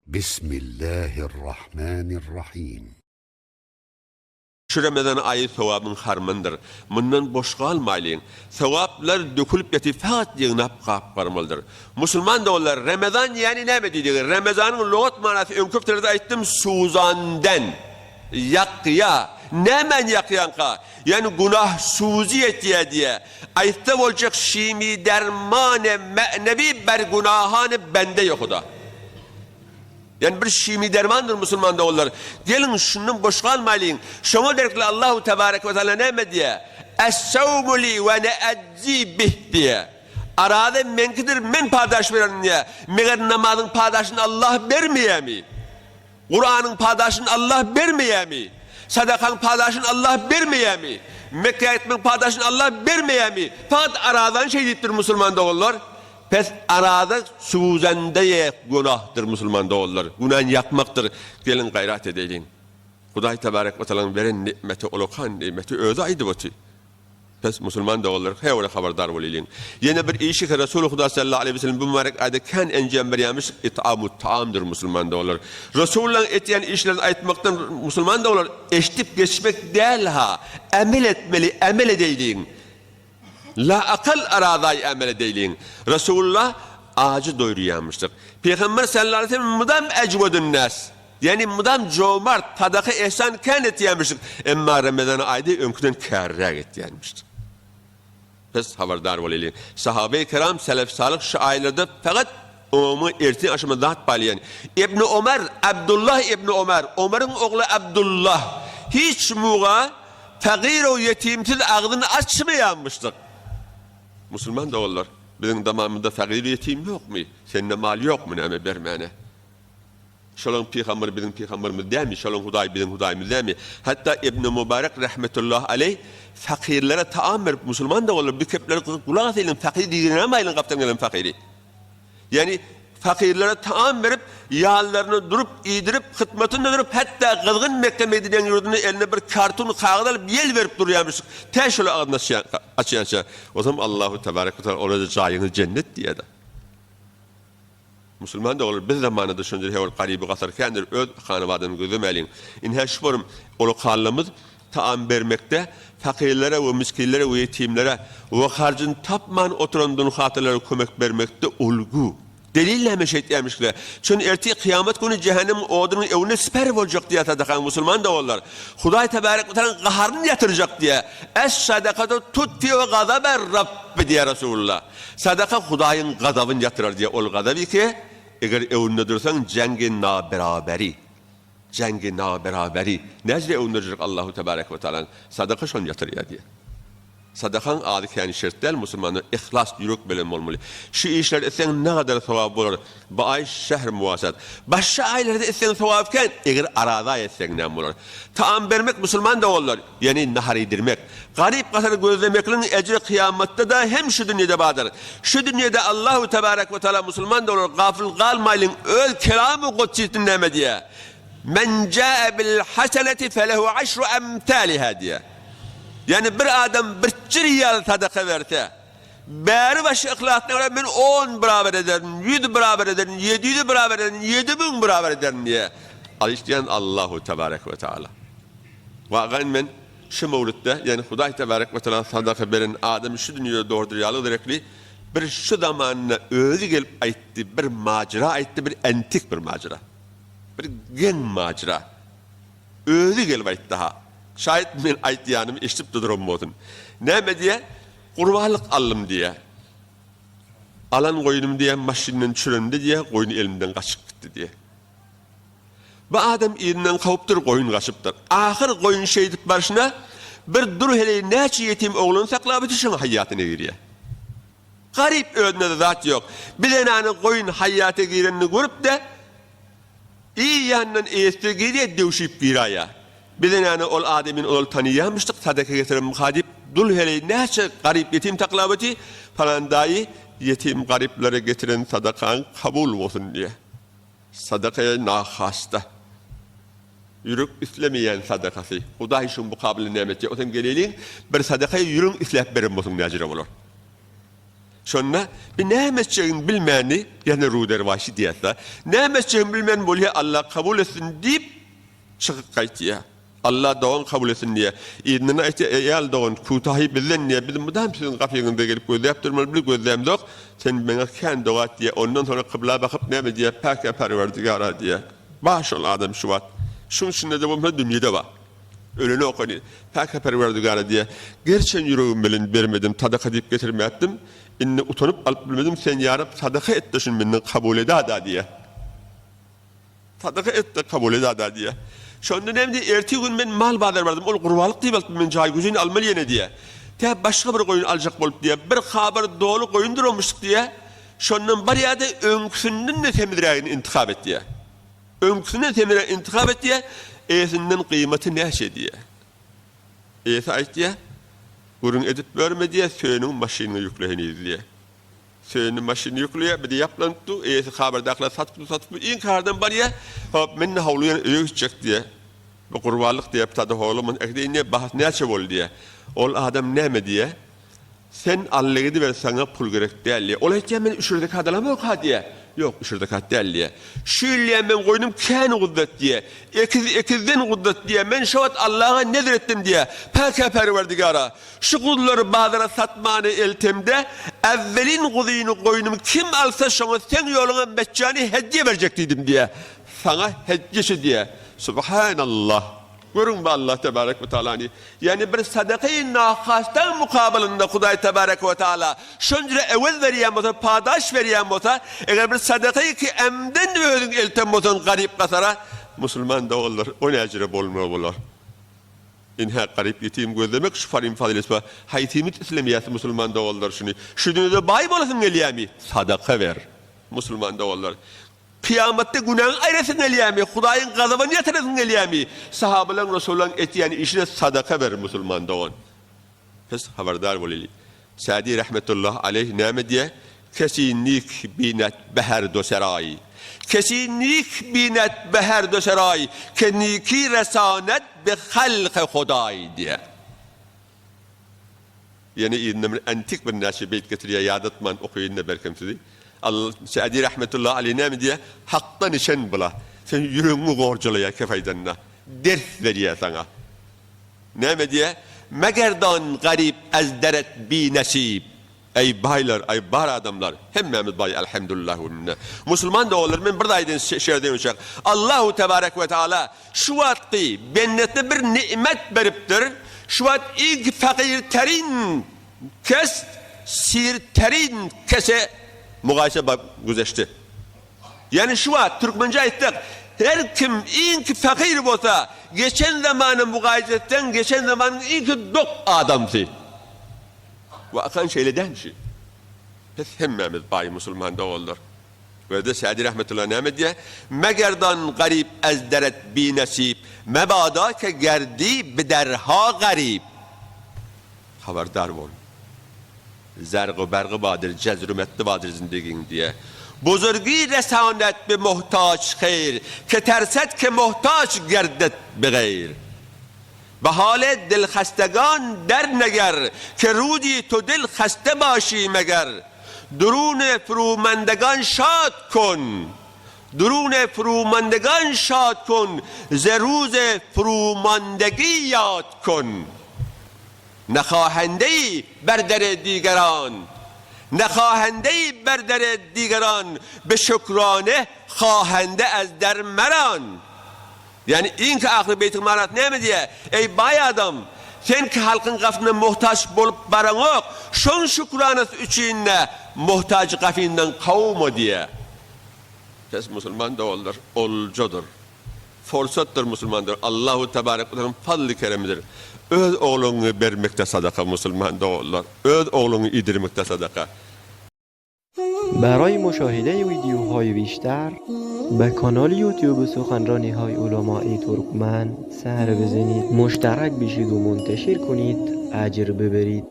Bismillahirrahmanirrahim. Şu Remezan aýy sogabyň harmanydyr. Mundan boş galmaýlyň. Sogaplar dökülip ýatyr, fakat ýygnap gapgarmalydyr. Musulman doganlar, Remezan ýäni näme diýdigi? Remezanyň lugat manasy öňki hepdelerde aýtdym, suzanden, ýakýa. Nämäni ýakýaňka? Ýäni günah suzy ýetýä diýä. Aýtsa boljak şimi dermane mänewi ber günahany bende-i huda. Ýani bir şimi dermandyr musulman doganlar. Geliň şundan boş galmaýlyň. Şoňa derekli Allahu tebarek we taala näme diýýär? Es-sawmu li we ene ejzi bih diýýär. Araza meňkidir, men padaş bererin diýýär. Meger namazyň padaşyny Allah bermeýärmi? Kuranyň padaşyny Allah bermeýärmi? Sadakaň padaşyny Allah bermeýärmi? Mekgä gitmegiň padaşyny Allah bermeýärmi? Fakat arazany şeý diýipdir musulman doganlar. Pes arada suwzandaýa günahdyr musulman doganlar. Günäni ýapmakdyr. Geliň gaýrat edeýliň. Hudaý tebarek we tagalaň beren nimeti ulakan nimeti özi aýdyp oty. Pes musulman doganlar heore habardar bolylyň. Ýene bir işi ki Resuly Huda sallallahu aleýhi we sellem bu mübarek aýda kän enjam berýämiş itamu taamdyr musulman doganlar. Resulullaň etýän işlerini aýtmakdan musulman doganlar eşdip geçmek däl ha emel etmeli emel edeýliň. La akal arazaý emel edeýliň. Resulullah ajy doýurýarmyşdyk. Pygamber sallallahu aleýhi we sellem mydam ejwedun nas, ýagny mydam jomart, sadaka ehsan kän etýärmişdik. Emma Remezan aýda öňküden kärräk etýärmişdik. Biz habardar bolaýlyň. Sahabeý kiram, selef salyh şu aýlarda fakat umumy ertir agşama zat paýlaýan. Ibn Omar, Abdullah ibn Omar, Omaryň ogly Abdullah hiç muga Fagyr-u ýetimsiz agzyny açmaýarmyşdyk. Musulman doganlar, biziň zamanymyzda fagyr-u ýetim ýokmy? Sende mal ýokmy näme bermäne? Şolaň pygamberi biziň pygamberimiz dälmi? Şolaň Hudaýy biziň Hudaýymyz dälmi? Hatda Ibn Mubarek rahmetullah aleý fakyrlara taam berip, musulman doganlar, bu keplere gulak asaýlyň, fakyr diýdigini näme aýlyň gapdan gelen fakyry? Ýagny fakyrlara taam berip, ýanlarynda durup, iýdirip, hytmatynda durup, hatda gyzgyn Mekge-Medineň ýurdunda eline bir karton kagyz alyp ýel berip durýarmyş, tä şolar agzyny açýança. Ozam Allahu tebarek we taala olara jaýyňyz jennet diýýär-de. Musulman doganlar biz zamanada şonça hewel garyby gasar kändir öz hanabadany gözlemäliň. Inhä şu borum ulukallamyz taam bermekde fakyrlara we miskinlere we ýetimlere we harjyny tapman oturan dul hatynlara kömek bermekde ulgu. Delil näme şeýtýämişle? Çün ertir kyýamat güni jähennemiň odunyň öwünde siper boljak diýýär sadakaň musulman doganlar. Hudaý tebarek we taalaň gaharyny ýatyrjak diýýär. Es sadakatu tutfiu gazaber Rabbi diýýär Resulullah. Sadaka Hudaýyň gazabyny ýatyrar diýýär. Ol gazaby ki, eger öwünde dursaň jeňgi naberaberi. Jeňgi naberaberi. Näcile öwünde durjak Allahu tebarek we taalaň. Sadaka şony ýatyrýar diýýär. Sadakaň ady käni şert däl musulmanda yhlas ýürek bilen bolmaly. Şu işleri etseň nagadar sogap bolar. Bu aý şähr muwasat. Başga aýlarda etseň sogap kän, eger araza etseň näme bolar. Taam bermek musulman doganlar, ýagny nahar iýdirmek. Garyp gasary gözlemekligiň ejri kyýamatda-da hem şu dünýede bardyr. Şu dünýede Allahu tebarek we taala musulman doganlar gafyl galmaýlyň öz kelamy gudsisinde näme diýýär? Men jaa bil haseneti felehu aşru emsaliha diýýär. Ýagny bir adam bir çir ýaly sadaka berse, bäri başy yhlasyna görä men on biraber ederin, ýüz biraber ederin, ýedi ýüz biraber ederin, 7000 biraber ederin diýýär. Alyş diýen Allahu tebarek we taala. Wagan men şu mowlutda, ýagny Hudaý tebarek we taala sadaka beren adamy şu dünýede dogrudyr ýaly gerekli bir şu zamanda özi gelip aýtdy, bir majra aýtdy, bir entik bir majra. Bir geň majra. Özi gelip aýtdy-ha. Şaýat men aýtýanymy eşidip-de duran bolsun. Näme diýýär? Gurbanlyk aldym diýýär. Alan goýnumy diýýär, maşyndan düşürende diýýär, goýun elimden gaçyp gitdi diýýär. Bu adam yzyndan kowupdyr, goýun gaçypdyr. Ahyr goýun şeýdip barşyna bir dur heleý näçe ýetim oglany saklap öti şoň haýýatyna girýär. Garyp özünde-de zat ýok. Bir zenanyň goýun haýýata girenini görüp-de, Yz ýanyndan eýesi girýär, döwşüp giraýýar. Bir zenany ol adamyny ozal tanyýarmyşdyk, sadaka getirenmika diýip, dul heleý näçe garyp ýetim saklap öti, Palan daýy, ýetim garyplara getiren sadakaň kabul bolsun diýýär. Sadakaýa nahasta. Ýürek islemeýän sadakasy. Hudaý şuň mukabylyny näme etjek? Otam geleliň, bir sadakaýa ýüregiň isläp beren bolsaň näjüre bolar? Şonda bir näme etjegini bilmäni, ýagny ruderwaşy diýýäs-de, näme etjegini bilmän bolýa Allah kabul etsin diýip çykyp gaýtýa. Allah dogan kabul etsin diýýä. Yzyndan aýtýa, eý al dogan, kütahy bizden diýýä, biz mydam siziň gapyňyzda gelip gözläp durmaly, biz gözlämzok, sen meňe kän doga et diýýä. Ondan soňra kybla bakyp näme diýýä, päk-ä Perwerdigara diýýä. Bar şol adam şu wagt. Şuň içinde-de bolmasa dünýede bar. Öleni okany, Päk Perwerdigara diýýär, Gerçem ýüregim bilen bermedim, sadaka diýip getirmäpdim, indi utanyp alyp bilmedim, sen ýa Reb sadaka et-de şuny menden kabul eda-da diýýär. Sadaka et-de kabul eda-da diýýär. Şonda näme diýýär, ertir gün men mal bazara bardym, ol gurbanlyk diýip alypdym, men jaý güjüni almaly ýene diýýär. Tä başga bir goýun aljak bolup diýýär, bir habar doly goýun duranmyşdyk diýýär, şondan barýar-da öňküsinden-de semizrägini intihap et diýýär. Öňküsinden semire intihap etýär, eýesinden gyýmaty näçe diýýär. Eýesi aýtýar, Gürrüň edip ýörme diýýär, söýeniňi maşynyňa ýükle heniz diýýär. Söýenini maşynyna ýükleýär, bir-de ýaplanyp dur, eýesi habardakylar satyp dur, satyp dur, iň kardan barýar, hop, men-de howluýan öýe gitjek diýýär. Bu gurbanlyk diýýär, bu tada howly muny äkideýin diýýär, bahasy näçe boldy diýýär. Ol adam näme diýýär? Sen Alla gidiber saňa pul gerek däl diýýär. Ol aýtýar men üç rekat alamok-ha diýýär. Ýok üç rekat däl diýýär. Şu ýyl diýýär meň goýnum kän gudrat diýýär. Ekiz ekizden gudrat diýýär. Men şo wagt Allaha nezr etdim diýýär. Päkä Perwerdigara, şu guzlary bazara satmany eltemde, äwwelin guzyny goýnum kim alsa şoňa seň ýoluňa meçjany hedýe berjek diýdim diýýär. Saňa hedýe şu diýýär. Subhanallah. Görüň bu Allah tebarek we taalany. Ýagny bir sadakaýy nahasdan mukabalynda Hudaý tebarek we taala şonjra öwez berýän bolsa, padaş berýän bolsa, eger bir sadakaýy ki emden özüň elten bolsaň garyp gasara, musulman doganlar o näjüre bolmagy bolar. Inhä garyp ýetim gözlemek şu farim fazylet we haýsymyz islemeýäs musulman doganlar şuny. Şu dünýede baý bolasyň gelýämi? Sadaka ber. Musulman doganlar. Kyýamatda günäňi aýrasyň gelýärmi? Hudaýyň gazabyny ýatyrasyň gelýärmi? Sahabalaryň, Resullaryň etýän işine sadaka ber musulman dogan. Biz habardar bolaly. Sadi rahmetullah aleýh näme diýýär? Kesi nik binet be her do seraý. Kesi nik binet be her do seraý, ke niki resanet be halky hudaý diýýär. Ýene yzyndan bir antik bir näçe beýt getirýär, ýadatman okaýyn-da belkem sizi. Al Sa'di rahmetullahi aleýh näme diýýär? Hakdan içen bula. Sen ýüregiňi gorjalaýar kef aýdanda. Ders berýär saňa. Näme diýýär? Megerdan garyp az deret bi nesip. Eý baýlar, eý bar adamlar, hemmämiz baý elhamdulillah we minne. Musulman doganlar men bir zat aýdaýyn şerden uçak. Allahu tebarek we taala Şu wagtky bendesine bir nimet beripdir, şu wagt iň fakyr terin kes sir terin kese mugaýese bap güzeşdi. Ýagny şu wagt türkmençe aýtsak, her kim iň fakyr bolsa, geçen zamana mugaýese etseň, geçen zamanyň iň dok adamsy. Wakan şeýle dälmi? Biz hemmämiz baý musulman doganlar. Werde Sa'di rahmetullah näme diýýär? Megerdan garyp ez deret binesip, mebada ke gerdi biderha garyp. Habardar bol. Zerg-u bergi bardyr, jezr-u metdi bardyr zindigiň diýýär. Buzurgi resanet bi muhtaç heýr, ke terset ke muhtaç gerdet bi geýr. Be hale dilhastegan der neger, ke rudi to dil haste başi meger. Durune furumandegan şad kon, Durune furumandegan şad kon, Ze ruze furumandegi ýad kon. Nehahendeýi ber dere digeran, Nehahendeýi ber dere digeran, Be şökrane hahende ez der meran. Ýagny iňki ahyry beýtiň manasy näme diýýär? Eý baý adam! Sen ki halkyň gafyna muhtaç bolup baraňok, şoň şükranasy üçin-de muhtajy gafyndan kowma diýýär. Pes musulman doganlar, oljadyr. Forsatdyr musulman dogan, Allahu tebarek we tealanyň fazly keremidir. Öz ogluňy bermekde sadaka musulman doganlar, öz ogluňy iýdirmekde sadaka. برای مشاهده ویدیوهای بیشتر به کانال یوتیوب سخنرانی های علمای ترکمن سر بزنید مشترک بشید و منتشر کنید اجر ببرید.